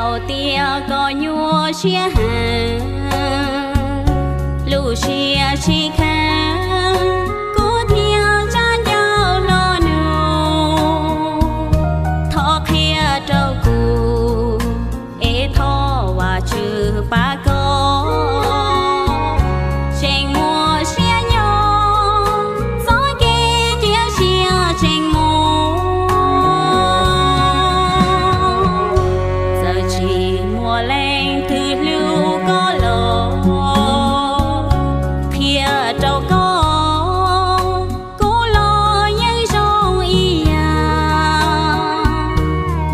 Tau tias koj nyuaj siab heev, lub siab tsis kheev, kuv thiaj tsa ncauj los nug. Thov qhia rau kuv, es thov Vajtswv pab koj. Tseem muaj siab nyob, txoj kev cia siab tseem mus. Txawm tsis muaj leej twg hlub koj los, qhia rau koj, kuv los yeej zoo ib yam.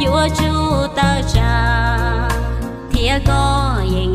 Yuav tsum tawm tsam, thiab koj yeej